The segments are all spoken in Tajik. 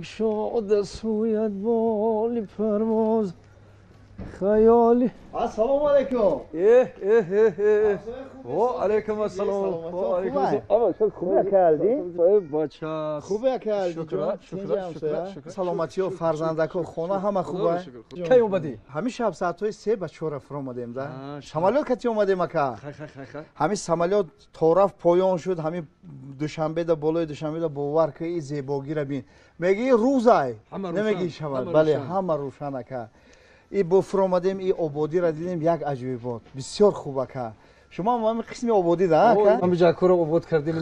Шод сӯят боли парвоз хаёли. Ассалому алайкум. Ва алайкум ассалом. Ва алайкум ассалом. Хубе кардӣ? Бача. Хубе кардӣ? Шукр, шукр, шукр. Саломатиё, фарзандако, хона ҳама хубе? Кай омадӣ? Ҳамин шаб соатҳои 3 ба 4 фуромадем да. Самолёт кати омадем ака. Хай, хай, хай, хай. Ҳамин самолёт то рафт поён шуд, ҳамин Душанбеда, болои Душанбеда бовар ки и зебогира бин. Мегӣ рӯзай. Намегӣ шавад. Бале, ҳама рӯшан ака. И бо фуромадем, и ободиро дидем, як аҷоибот, бисёр хуб ака. Шумо ҳам ҳамин қисми ободӣ да ака? Ҳамин ҷакуро обод кардем,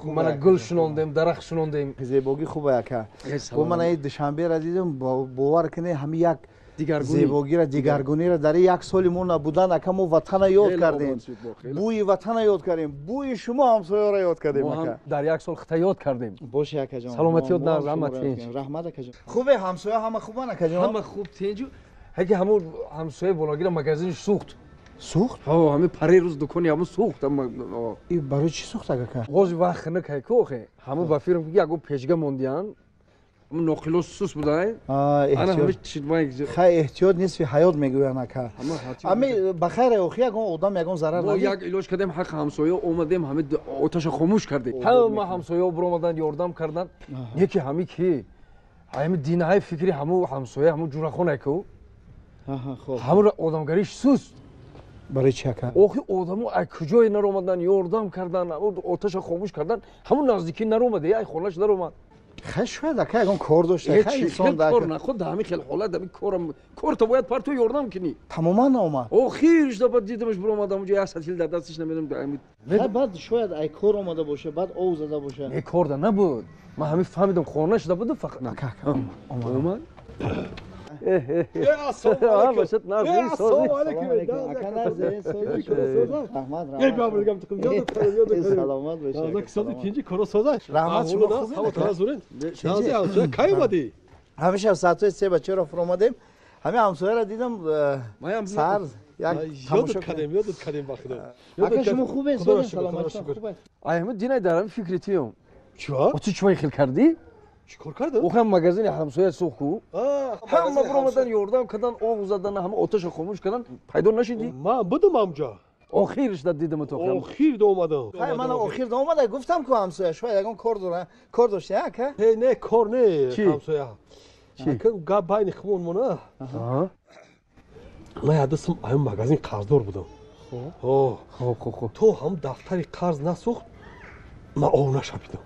мана гул шунондем, дарахт шунондем. Зебогӣ хуба ака. Бо мана и Душанберо дидем, бовар кунед, ҳамин як зебогиро, дигаргуниро дар як соли мо набудан ака, мо ватана ёд кардем, бӯи ватана ёд кардем, бӯи шумо ҳамсоёро ёд кардем ака. Дар як сол хита ёд кардем. Боши акаҷон. Саломатиёт, нағз, ҳама тинҷ. Раҳмат, акаҷон. Хубе ҳамсоя, ҳама хубан, акаҷон? Ҳама хуб, тинҷу. Ҳаки ҳамун ҳамсоя бологира магазини сӯхт. Сӯхт? Ҳо, ҳамин пари рӯз дукони ҳамун сӯхт. И барои чӣ сӯхт, ака? Ғози вақт хинак ҳайку охе. Ҳамун ба фирм ягон печга мондиян. Ҳамун ноқило сус будай. Хай, эҳтиёт нисфи ҳаёт мегӯянд, ака. Ами ба хайр, охи ягон одам ягон зарар надид? Як илоҷ кардем, ҳақ ҳамсоя омадем, ҳами оташа хомӯш кардем. Ҳама ҳамсояҳо биромаданд, ёрдам карданд. Не ки ҳами ки ҳами динаҳои фикри ҳамун ҳамсоя, ҳамун ҷурахон айку. Ҳамун одамгариш суст. Барои чи, ака? Охи одамо ай куҷое наромадан, ёрдам кардан, оташа хомӯш кардан, ҳамун наздикӣ наромаде, ай хонаш наромад. Хай, шояд ака ягон кор дошта, хай инсон да кор наход, да ҳамин хел ҳолат, ҳамин корам корто бояд парту ёрдам кунӣ. Тамоман наомад. Охирш да баъд дидамаш биромад, ҳамунҷо як сатил дар дасташ, намедонам. Хай, баъд шояд ай кор омада боша, баъд ов зада боша. Не, кор да набуд. Ман ҳамин фаҳмидам, хонаш да буду фақат. Ака, ака, омад. Ассалому алайкум. Раҳмат, шумо кай омадӣ? Ҳамеша соатҳои 3 ба 4 фуромадем. Ҳамин ҳамсояро дидам сар як кардем, ёдат кардем ба худо. Ака, шумо хубе? Саломатӣ хубе? Ай ҳамин динай дар ҳамин фикри туём. Чӣ? Ту чӣ хел кардӣ? Чӣ кор кардам? Охам магазини ҳамсоя сӯхт ку. Ҳама биромадан, ёрдам кардан, ов задан, ҳама оташа хомӯш кардан, пайдо нашидӣ? Ман будам ҳамҷо. Охирш да дидам то. Охир да омадам. Хай, ман охир да омада гуфтам ку ҳамсоя шояд ягон кор дора, кор дошта, ака? Не, не, кор не, ҳамсоя. Ака, гап байни хумон мона. Ман ядасам ай магазин қарздор будам. Хоб, хоб, хоб. То ҳам дафтари қарз насӯхт, ман ов нашапидам.